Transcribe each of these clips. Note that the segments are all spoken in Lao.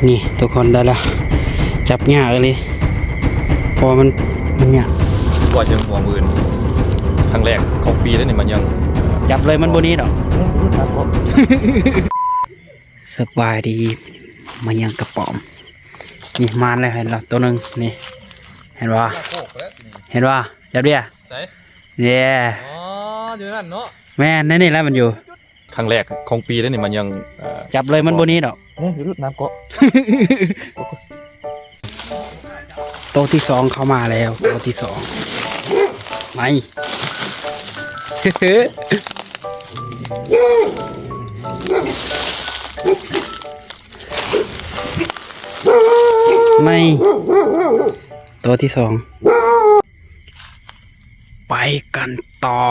ນີ້ທຸກຄົນ ໄດ້ແລ້ວ. ຈັບຍາກອີ່ຫຼີ ເພາະວ່າມັນ ມັນຍາກ. ວ່າຊິຫົວມື້ອື່ນ ຄັ້ງແລກຂອງປີເດ້ນີ້ ມັນຍັງ ຈັບເລີຍ ມັນບໍ່ໜີດອກ. ສະບາຍດີ ມາຍັງກະປອມ. ນີ້ ມາແລ້ວ ເຫັນລະ ໂຕໜຶ່ງນີ້ ເຫັນບໍ່ ເຫັນບໍ່? ຈັບເດ. ໃສ? ເດ. ອໍ ຢູ່ນັ້ນເນາະ. ແມ່ນ ໃນນີ້ແຫຼະມັນຢູ່. ຄັ້ງແລກຂອງປີເດ້ນີ້ ມັນຍັງ ເອີ ຈັບເລີຍ ມັນບໍ່ໜີດອກ. ອື ຢູ່ຫຼຸດນ້ຳເກາະ. ໂຕທີສອງເຂົ້າມາແລ້ວ ໂຕທີສອງ. ໄປ ໃນ ໂຕທີສອງ. ໄປກັນຕໍ່.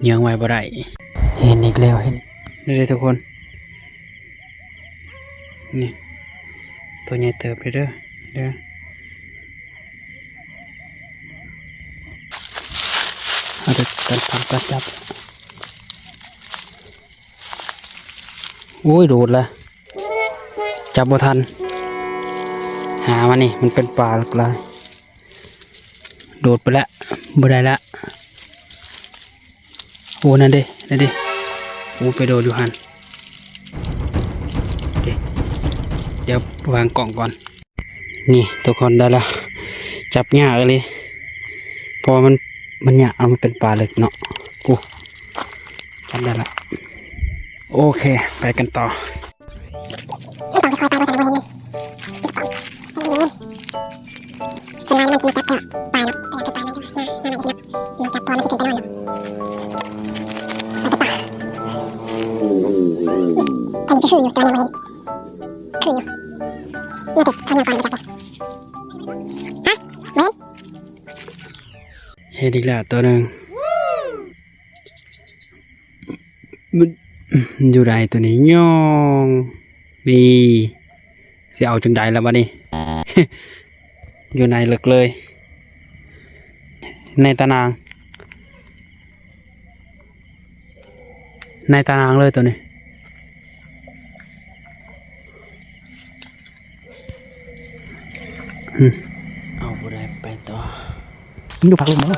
ເຍືອງໄວ້ບໍ່ໄດ້. ເຫັນອີກແລ້ວ ເຫັນ ນີ້ເດ້ທຸກຄົນ. ນີ້ ໂຕໃຫຍ່ເຕີບເດ້ ເດີ. ເອົາເດີ ຕັດ ຕັດ ຕັດ ຈັບ. ໂອ້ຍ ໂດດລະ ຈັບບໍ່ທັນ. ຫາມານີ້ ມັນເປັນປາຫຼາກຫຼາຍ. ໂດດໄປລະ ບໍ່ໄດ້ລະ. ໂອ້ ນັ້ນເດ້ ນັ້ນເດ້. ໂອ້ ໄປໂດດຢູ່ຫັ້ນ. ໂອເຄ ດຽວວາງກ້ອງກ່ອນ. ນີ້ທຸກຄົນ ໄດ້ແລ້ວ. ຈັບຍາກອີ່ຫຼີ ເພາະວ່າມັນ ມັນຍາກ ເອົາ ມັນເປັນປາເລິກເນາະ. ໂອ້ ຈັບໄດ້ລະ. ໂອເຄ ໄປກັນຕໍ່. ເຫັນອີກແລ້ວໂຕໜຶ່ງ. ມັນຢູ່ໃດໂຕນີ້? ຍ່ອງ. ນີ້ ຊິເອົາຈັ່ງໃດລະບັດນີ້? ຢູ່ໃນເລິກເລີຍ ໃນຕາໜ່າງ ໃນຕາໜ່າງເລີຍໂຕນີ້. ອືມ ເອົາບໍ່ໄດ້ ໄປຕໍ່. ມັນຢູ່ພາກລຸ່ມບໍ່?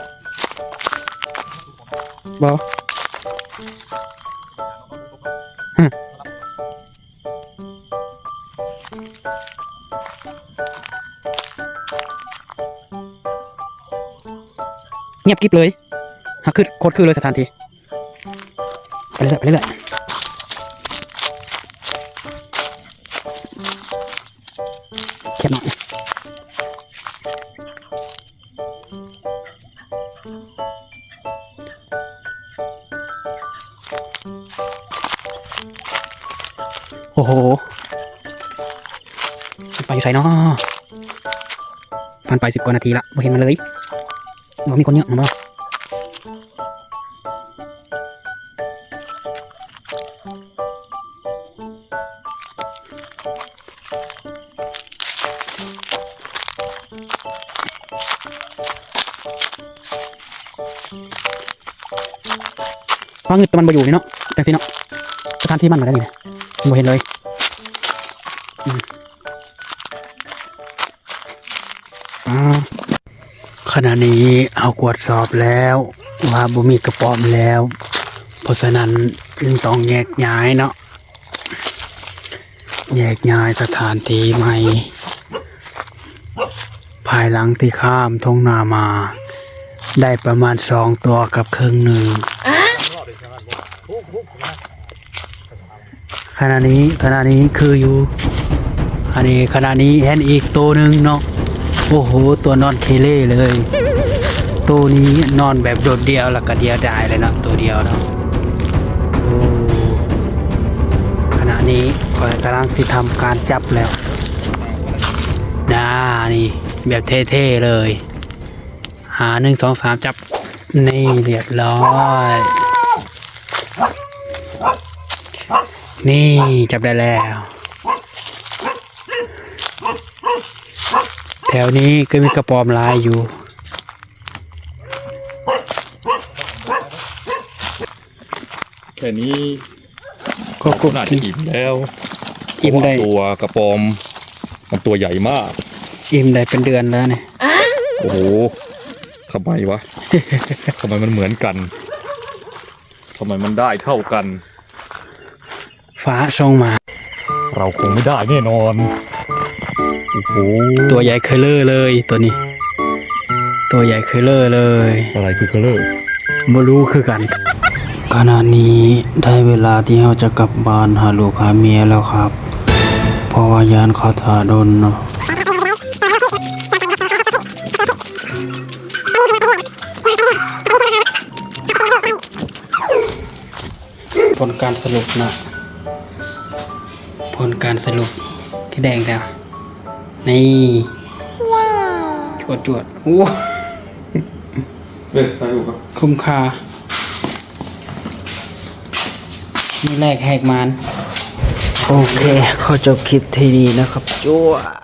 ບໍ່. ງຽບກິບເລີຍ. ຫາກຄື ໂຄດຄືເລີຍສະຖານທີ່. ໄປເລື້ອຍໆ ໄປເລື້ອຍໆ. ແຄບໜ້ອຍ. ໂອ້ໂຫ ໄປຢູ່ໃສເນາະ? ຜ່ານໄປສິບກວ່ານາທີລະ ບໍ່ເຫັນມັນເລີຍ. ບໍ່ມີຄົນເຍາະນຳບໍ່? ວ່າງຶດແຕ່ມັນບໍ່ຢູ່ນີ້ເນາະ ຈັ່ງຊີ້ເນາະ. ສະຖານທີ່ມັນບໍ່ໄດ້ນີ້ນະ ບໍ່ເຫັນເລີຍ. ອືມ ອ່າ ຂະນະນີ້ເຮົາກວດສອບແລ້ວວ່າບໍ່ມີກະປອມແລ້ວ, ເພາະສະນັ້ນຈຶ່ງຕ້ອງແຍກຍ້າຍເນາະ, ແຍກຍ້າຍສະຖານທີ່ໃໝ່. ພາຍຫຼັງທີ່ຂ້າມທົ່ງນາມາໄດ້ປະມານສອງຕົວກັບເຄິ່ງໜຶ່ງ. ຂະນະນີ້ ຂະນະນີ້ຄືຢູ່ ອັນນີ້ຂະນະນີ້ເຫັນອີກໂຕໜຶ່ງເນາະ. ໂອ້ໂຫ ຕົວນອນເຄເລເລີຍ. ໂຕນີ້ນອນແບບໂດດດ່ຽວ ແລ້ວກະດຽວດາຍເລີຍເນາະ ໂຕດຽວເນາະ. ໂອ້ ຂະນະນີ້ຂ້ອຍກຳລັງຊິທຳການຈັບແລ້ວນາ ນີ້ແບບເທ່ໆເລີຍ. ຫາ ໜຶ່ງ ສອງ ສາມ ຈັບ. ນີ້ ລຽບຮ້ອຍ. ນີ້ ຈັບໄດ້ແລ້ວ. ແຖວນີ້ຄືມີກະປອມຫຼາຍຢູ່. ແຄ່ນີ້ ກໍກົບ ໜ້າ ກິ ຈະ ນ ອີ່ມແລ້ວ ອີ່ມໄດ້ ເພາະວ່າ ຕົວກະປອມ ມັນຕົວໃຫຍ່ມາກ. ອີ່ມໄດ້ເປັນເດືອນແລ້ວນີ້. ໂອ້ໂຫ ທຳໄມວະ? ທຳໄມມັນເໝືອນກັນ? ທຳໄມມັນໄດ້ເທົ່າກັນ? ຟ້າສົ່ງມາ ເຮົາຄົງໄມ່ໄດ້ແນ່ນອນ. ໂອ້ໂຫ ຕົວໃຫຍ່ເຄີເລີເລີຍ ຕົວນີ້ ຕົວໃຫຍ່ເຄີເລີເລີຍ. ອະໄລຄືເຄີເລີ? ບໍ່ຮູ້ຄືກັນ. ຂະນະນີ້ໄດ້ເວລາທີ່ເຮົາຈະກັບບ້ານຫາລູກຫາເມຍແລ້ວຄັບ ເພາະວ່າຢ້ານເຂົາຖ້າດົນເນາະ. ຜົນການສະຫຼຸບນະ ຜົນການສະຫຼຸບ ຄືແດງແທ້ ນີ້ ວ້າວ ຈວດໆ ໂອ້ ເອີ ຖ່າຍຮູບ ຄຸ້ມຄ່າ ມີແລກແຫກມານ. ໂອເຄ ຂໍຈົບຄລິບທີ່ນີ້ນະຄັບ ຈົວ.